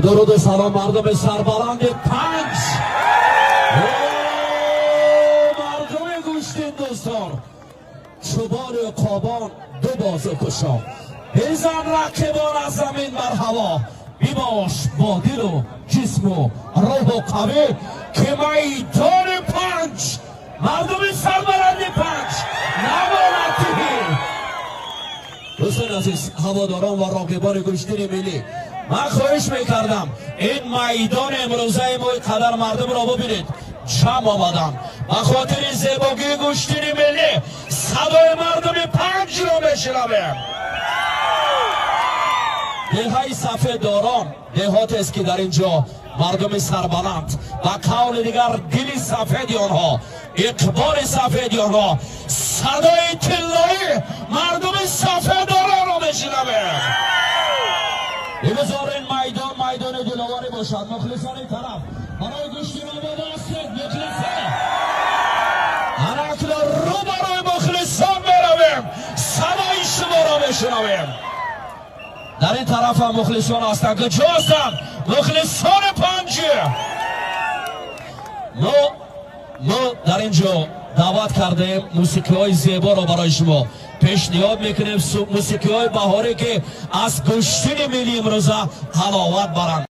Дуруду салом, мардуми сарбаланди Панҷ, мардуми гӯштин дӯстон. Чӯбони уқобон ду бозу кушо, бизан рақибон аз замин бар ҳаво. Бибош бо дилу ҷисму рӯҳу қавӣ, ки майдони Панҷ, мардуми сарбаланди Панҷ намонад тиҳӣ. Дӯстони азиз, ҳаводорон ва роғибони гӯштини миллӣ, ман хоҳиш мекардам, ин майдони имрӯзаи мо қадар мардумро бубинед, ҷамъ омаданд ба хотири зебогии гӯштини миллӣ. Садои мардуми Панҷро мешунавем. Деҳаи сафеддорон деҳотест, ки дар ин ҷо мардуми сарбаланд, ба қавли дигар, дили сафеди онҳо, иқболи сафеди онҳо, садои тиллоӣ мардуми сафеддоронро мешунавем. Бигузор ин майдон майдони диловарӣ бошад. Мухлисони тараф барои гӯштин омода ҳастед? Мухлисон, ана акнун рӯ барои мухлисон меравем, садои шуморо мешунавем. Дар ин тараф ҳам мухлисон ҳастанд. Куҷо ҳастанд мухлисони Панҷи? Мо дар ин ҷо даъват кардем, мусиқиҳои зеборо барои шумо пешниҳод мекунем, мусиқиҳои баҳорӣ, ки аз гӯштини милли имрӯза ҳаловат баранд.